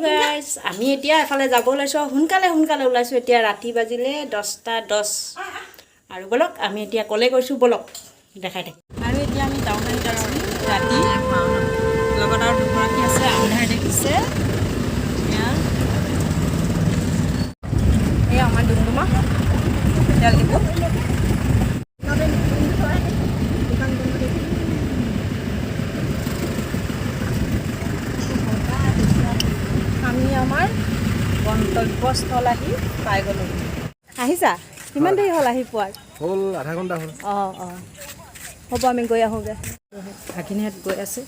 Guys, আমি এতিয়া এফালে যাব ওলাইছোঁ আৰু সোনকালে সোনকালে ওলাইছোঁ। এতিয়া ৰাতি বাজিলে 10টা 10 আৰু ব'লক, আমি এতিয়া ক'লে গৈছোঁ, ব'লক দেখাই থাকিম। আৰু এতিয়া আমি টাউন আহি পাইছোঁ ৰাতি, লগত আৰু দুগৰাকী আছে, আন্ধাৰ দেখিছে। এয়া এই আমাৰ ডুমডুমা তেল ডিপু। আমি আমাৰ গন্তব্যস্থল আহি পাই গ'লোঁ। আহিছা? কিমান দেৰি হ'ল আহি পোৱাৰ? হ'ল, আধা ঘণ্টা হ'ল। অঁ, হ'ব, আমি গৈ আহোঁগৈ। ভাগিনীহঁত গৈ আছে।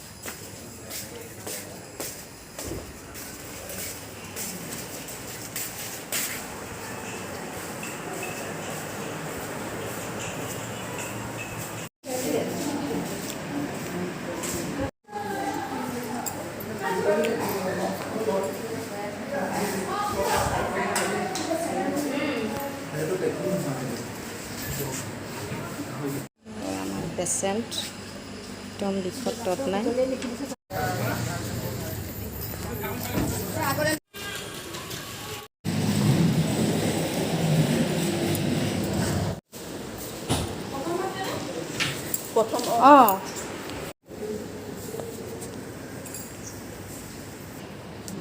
আমাৰ পেচেণ্ট একদম বিষত তত নাই। অঁ,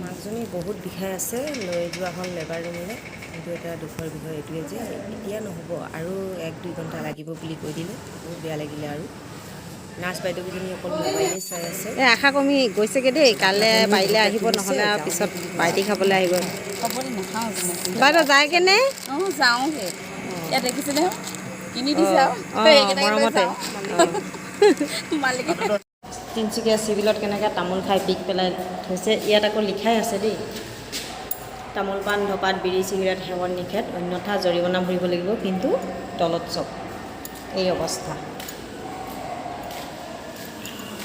মাকজনী বহুত বিষাই আছে, লৈ যোৱা হ'ল লেবাৰ ৰুমলৈ। কিন্তু এটা দুখৰ বিষয় এইটোৱে যে এতিয়া নহ'ব আৰু 1-2 ঘণ্টা লাগিব বুলি কৈ দিলে। বহুত বেয়া লাগিলে। আৰু নাৰ্ছ বাইদেউকেইজনী অকল মোবাইলেই চাই আছে। এই আশা কমি গৈছেগৈ দেই। কাইলৈ পাৰিলে আহিব, নহ'লে আৰু পিছত পাৰ্টি খাবলৈ আহিব। বাইদেউ যায় কেনে? অঁ, যাওঁগে। ইয়াত দেখিছে নহয়, কিনি দিছে আৰু অঁ, এইকেইটাকে লৈ মৰমতে যাওঁ। মালিকে তিনিচুকীয়া চিভিলত কেনেকৈ তামোল খাই পিক পেলাই থৈছে। ইয়াত আকৌ লিখাই আছে দেই, তামোল পাণ, ধপাত, বিড়ি চিগাৰেট সেৱন নিষেধ, অন্যথা জৰিমনা ভৰিব লাগিব। কিন্তু তলত চব এই অৱস্থা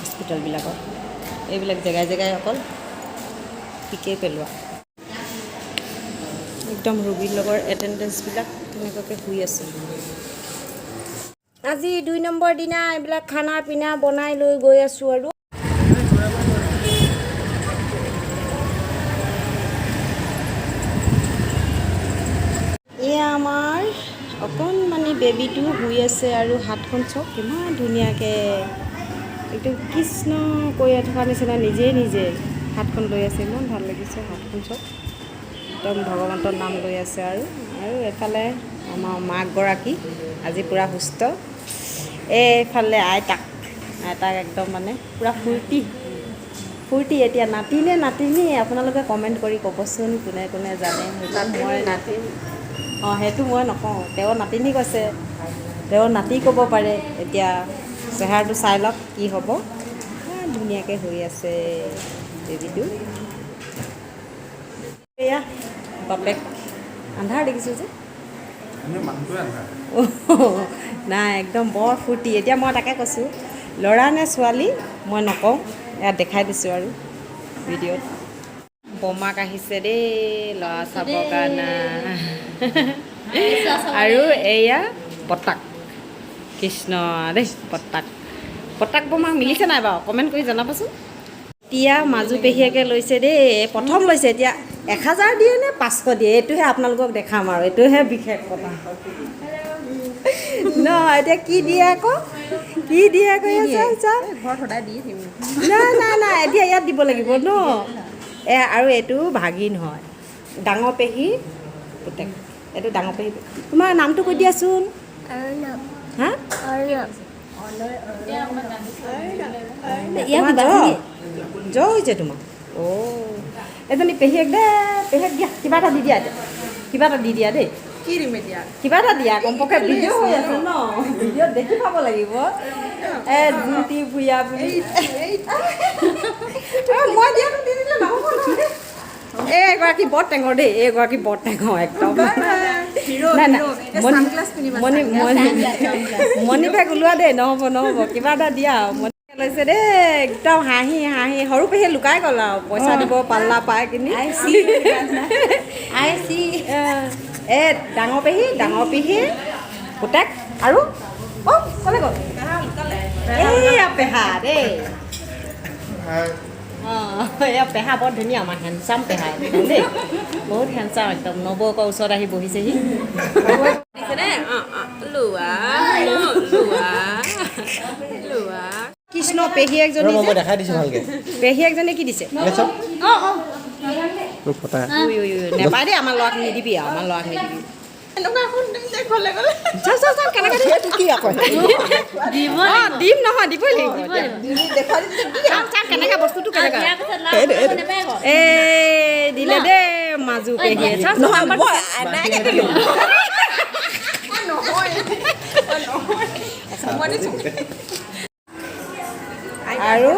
হস্পিটেলবিলাকৰ। এইবিলাক জেগাই জেগাই অকল পিকেই পেলোৱা। একদম ৰোগীৰ লগৰ এটেণ্ডেঞ্চবিলাক তেনেকুৱাকৈ শুই আছে। আজি 2 নম্বৰ দিনা এইবিলাক খানা পিনা বনাই লৈ গৈ আছোঁ। আৰু এয়া আমাৰ অকণমানি বেবীটো শুই আছে আৰু হাতখন চাওক, কিমান ধুনীয়াকৈ একদম কৃষ্ণ কৈ থকা নিচিনা নিজে নিজে হাতখন লৈ আছে। ইমান ভাল লাগিছে হাতখন চাওক, একদম ভগৱন্তৰ নাম লৈ আছে। আৰু আৰু এফালে আমাৰ মাকগৰাকী আজি পূৰা সুস্থ। এইফালে আইতাক, আইতাক একদম মানে পূৰা ফূৰ্তি ফূৰ্তি। এতিয়া নাতি নে নাতিনী, আপোনালোকে কমেণ্ট কৰি ক'বচোন, কোনে কোনে জানে সেইটো। মই নাতি। অঁ, সেইটো মই নকওঁ। তেওঁ নাতিনী কৈছে, তেওঁ নাতি ক'ব পাৰে। এতিয়া চেহেৰাটো চাই লওক কি হ'ব। ইমান ধুনীয়াকৈ হৈ আছে বেবীটো। এয়া বাপেক, আন্ধাৰ দেখিছোঁ যে। মানুহটোৱে আন্ধাৰ। নাই, একদম বৰ ফূৰ্তি। এতিয়া মই তাকে কৈছোঁ, ল'ৰা নে ছোৱালী মই নকওঁ, ইয়াত দেখাই দিছোঁ আৰু ভিডিঅ'ত। বমাক আহিছে দেই ল'ৰা চাবৰ কাৰণে। আৰু এয়া বতাক, কৃষ্ণ দেই। বতাক, বতাক বমাক মিলিছে নাই বাৰু, কমেণ্ট কৰি জনাবচোন। এতিয়া মাজু পেহীয়েকে লৈছে দেই, প্ৰথম লৈছে। এতিয়া 1000 দিয়ে নে 500 দিয়ে, এইটোহে আপোনালোকক দেখাম আৰু এইটোহে বিশেষ কথা ন। এতিয়া কি দিয়ে আকৌ, কি দিয়ে আকৌ, চা। ঘৰত সদায় দিয়ে থাকিম। নাই নাই নাই, এতিয়া ইয়াত দিব লাগিব ন। আৰু এইটো ভাগিন হয়, ডাঙৰ পেহী পুতেক এইটো। ডাঙৰ পেহী, তোমাৰ নামটো কৈ দিয়াচোন। হা, তোমাৰ জ্বৰ, জ্বৰ হৈছে তোমাৰ? অ' এজনী পেহীয়েক দে, পেহীয়েক দিয়া, কিবা এটা দি দিয়া। এতিয়া কিবা এটা দি দিয়া দেই। কি দিম এতিয়া? কিবা এটা দিয়া কমপক্ষে। ভিডিঅ' হৈ আছে ন, ভিডিঅ'ত দেখি পাব লাগিব। জুতি ভূঞা বুলি মই দিয়াটো দি দিলে নহ'ব নহয়। এই এগৰাকী বৰ টেঙৰ দেই, এই এগৰাকী বৰ টেঙৰ একদম। নাই নাই, মণি মণি মণি বেগ ওলোৱা দেই, নহ'ব নহ'ব, কিবা এটা দিয়া। মণি লৈছে দেই, একদম হাঁহি হাঁহি। সৰু পেহীয়ে লুকাই গ'ল আৰু পইচা দিব পাল্লা পাই কিনি। ডাঙৰ পেহী, ডাঙৰ পেহী পুতেক আৰু অ' ক'লে গ'ল? এইয়া পেহা দেই। অঁ, এয়া পেহা বৰ ধুনীয়া, আমাৰ হেণ্ডচাম পেহা একদম দেই, বহুত হেণ্ডচাম একদম। নবৌকৰ ওচৰত আহি বহিছেহি। লোৱা লোৱা লোৱা। কৃষ্ণ, পেহীয়েকজনী মই যে দেখাই দিছোঁ ভালকে। পেহীয়েকজনী কি দিছে? তোৰ ফটা। উই, উই, উই, নেপায় দেই, আমাৰ ল'ৰাক নিদিবি আৰু, আমাৰ ল'ৰাক নিদিবি। চাওঁ, চাওঁ, চাওঁ, কেনেকৈ দিছে? কি আকৌ? অঁ, দিম নহয়, দিবই লাগিব। চাওঁ, চাওঁ, কেনেকৈ বস্তুটো কেনেকুৱা। এই দিলে দেই মাজু পেহীয়ে। চাওঁ, চাওঁ, নহয়, আমাৰ মই নাই কাটিলো। আৰু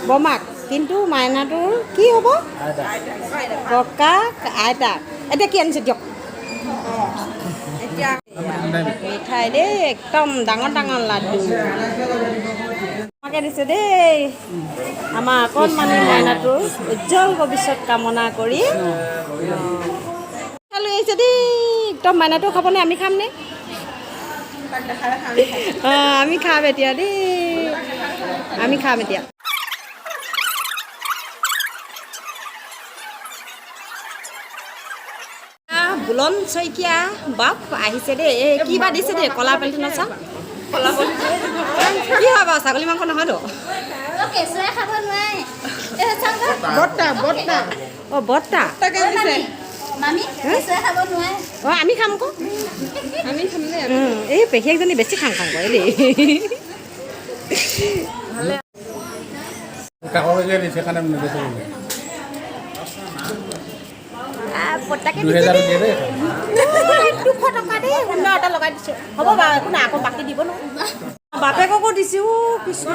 বমাক, কিন্তু মাইনাটোৰ কি হ'ব? ককাক আইতাক। এতিয়া কি আনিছে দিয়ক। মিঠাই দেই, একদম ডাঙৰ ডাঙৰ লাডু আমাকে দিছে দেই। আমাৰ অকণমানি মাইনাটোৰ উজ্জ্বল ভৱিষ্যত কামনা কৰি লৈ আহিছে দেই একদম। মাইনাটো খাবনে, আমি খামনে? অঁ, আমি খাম এতিয়া দেই, আমি খাম এতিয়া। বুলন শইকীয়া বাপ আহিছে দেই। এই কিবা দিছে দেই, কলা পেলটিনত চাওঁ কি হয় বাৰু, ছাগলী মাংস নহয়তো? কেঁচুৱাই খাব নোৱাৰে। বৰ্তা, বৰ্তা। অঁ, বৰ্তা। মামী, কেঁচুৱাই খাব নোৱাৰে। অঁ, আমি খাম আকৌ। আমি খাম নে? এই পেহীয়েকজনী বেছি খাং খাং কৰে দেই। কাষৰ যে দিছে সেইকাৰণে নেদেখো বোলে। বৰ্তাকে 2000 দিয়ে দেই। 200 টকা দেই, শূন্য এটা লগাই দিছোঁ। হ'ব বাৰু, একো নাই, আকৌ বাকী দিব নহয়। বাপেককো দিছোঁ। কৃষ্ণ,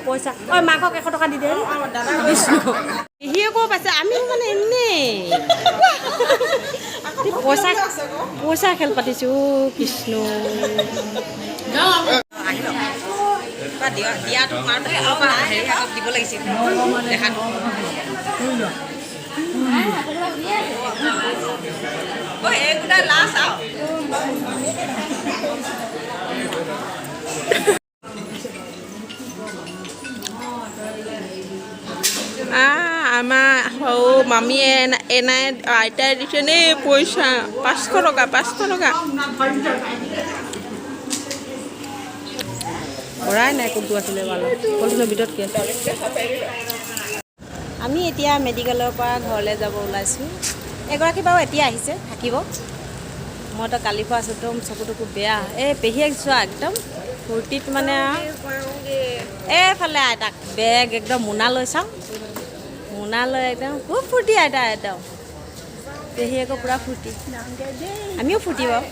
পইচা। ঐ, মাকক 100 টকা দি দে। কৃষ্ণ, পেহীয়েকো পাইছে। আমি মানে এনেই পইচা পইচা খেল পাতিছোঁ। কৃষ্ণ, দিয়াটো দিব লাগিছিল দেখাটো। আমাৰ সৰু মামীয়ে এনাই আইতাই দিছে দেই পইচা, 500 টকা, 500 টকা। ভৰাই নাই, কোনটো আছিলে বাৰু, পলিথিনৰ ভিতৰত কি আছে? আমি এতিয়া মেডিকেলৰ পৰা ঘৰলৈ যাব ওলাইছোঁ। এগৰাকী বাৰু এতিয়া আহিছে, থাকিব। মইতো কালিৰ পৰা আছোঁ, একদম চকু টকু বেয়া। এই পেহীয়েক চোৱা, একদম ফূৰ্তিত মানে আৰু। এইফালে আইতাক বেগ একদম মোনা লৈ চাওঁ, মোনা লৈ একদম খুব ফূৰ্তি আইতা একদম। পেহীয়েকো পূৰা ফূৰ্তি, আমিও ফূৰ্তি বাৰু।